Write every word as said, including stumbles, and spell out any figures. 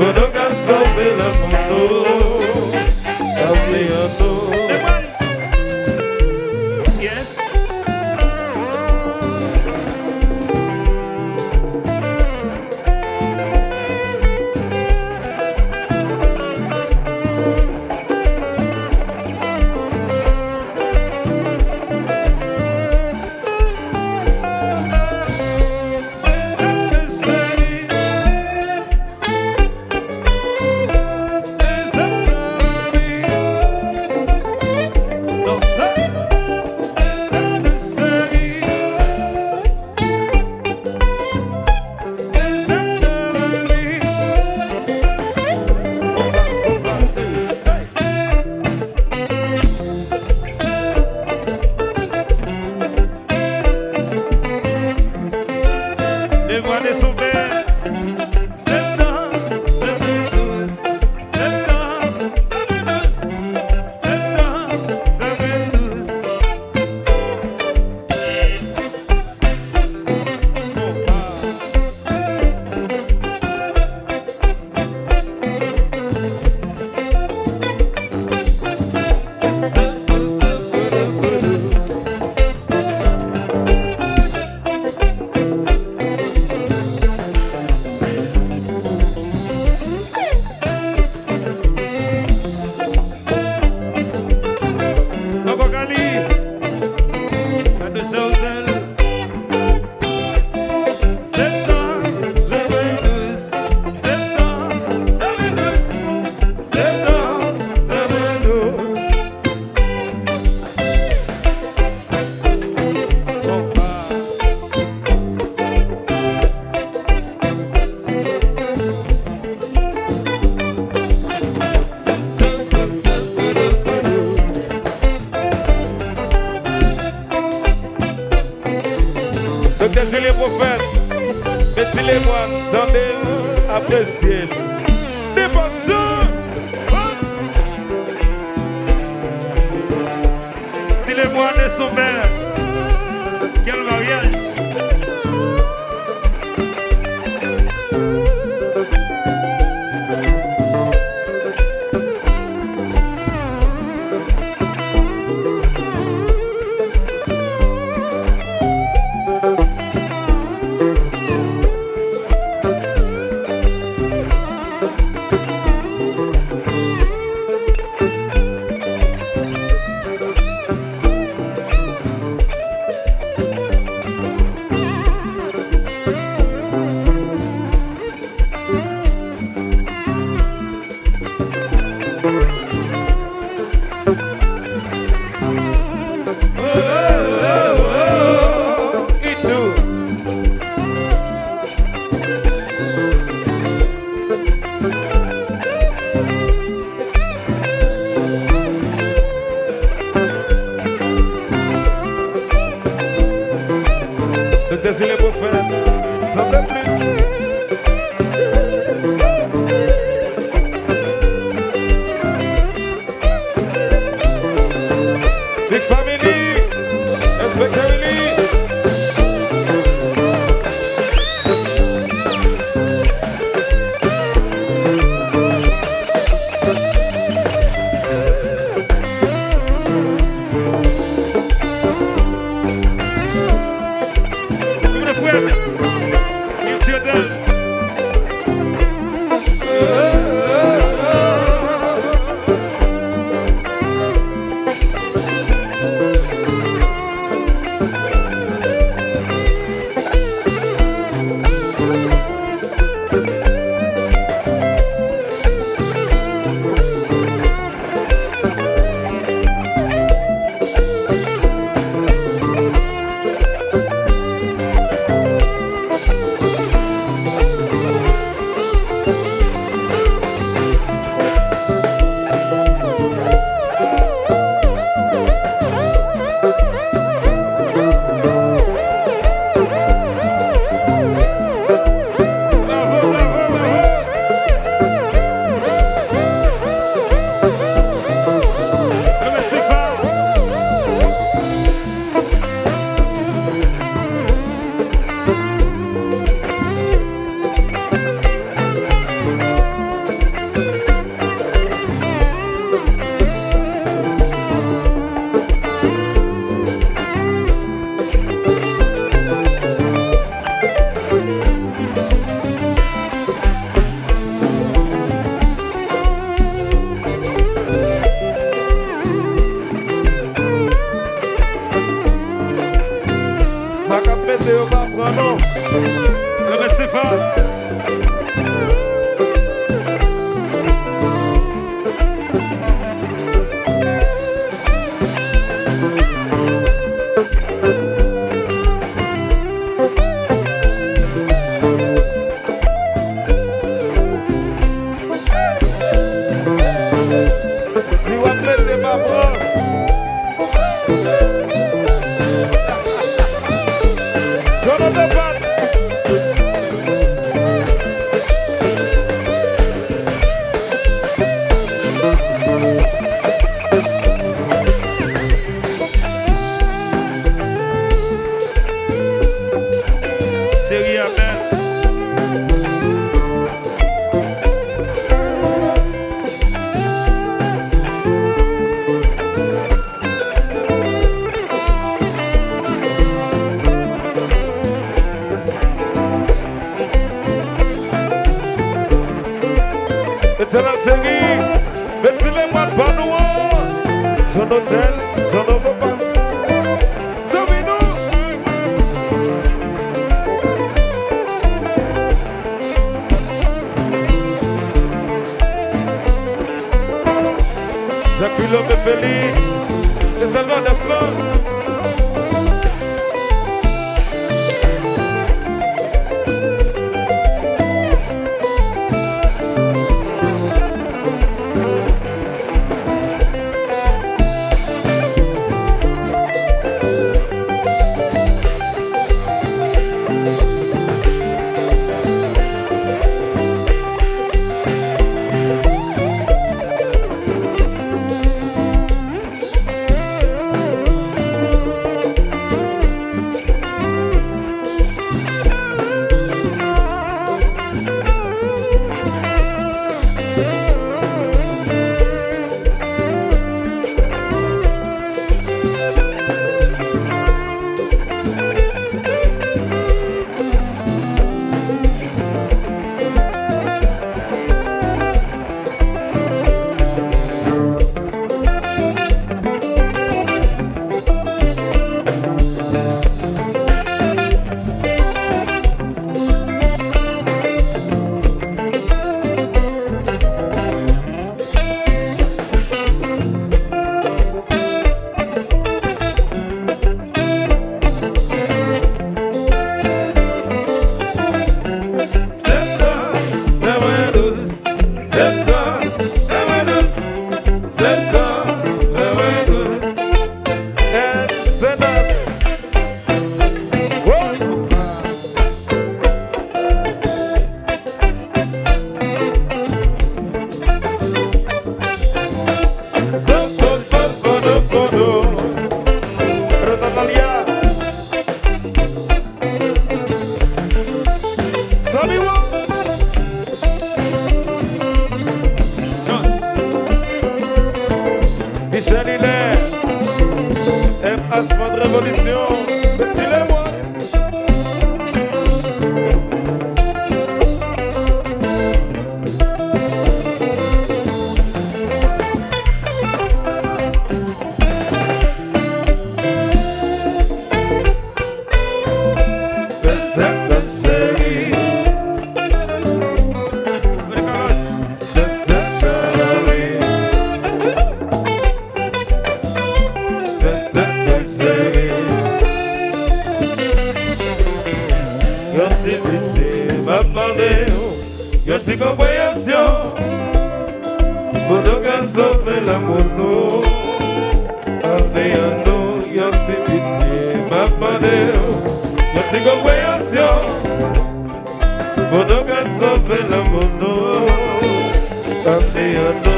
Kote w ka sove lè moun nou ap li an nou. Yes. Devwa de sovè, sèt an, de douz, sèt an, de douz, sèt an, de douz. Papa Kali, sa de sèl. Sèt an, de douz, sèt an, de douz, sèt an, de douz. Doktè Julien Prophète, met Ti Lebwa, tande l, apresye l. Nenpòt jan. Ti Lebwa de son pè. Quel mariage! Si w ap mete, pa pran. Jonathan Pats. Seri a bèl. Etènèl seri, Betty Lemoine pa nou an. John Hotel, John Ogopans. Zanmi nou. Jacques Philomé Félix, e Salvador Aslan. Sèt tan, fè mwen dous. Sèt tan, fè mwen dous. Sèt tan, fè mwen dous. And sèt tan. Woo! Zanmi w. John. Michel Hilaire. M H Mad Révolution. Petit Lemoine. Fè sa, fè seri. Fè sa, fè seri. Fè sa, fè seri. Yon ti pitye, m ap mande w. Yon ti konpreyansyon pou nou ka sove lanmou nou. Ane an nou, yon ti pitye, m ap mande w. Yon ti konpreyansyon pou nou ka sove lanmou nou. Ane an nou.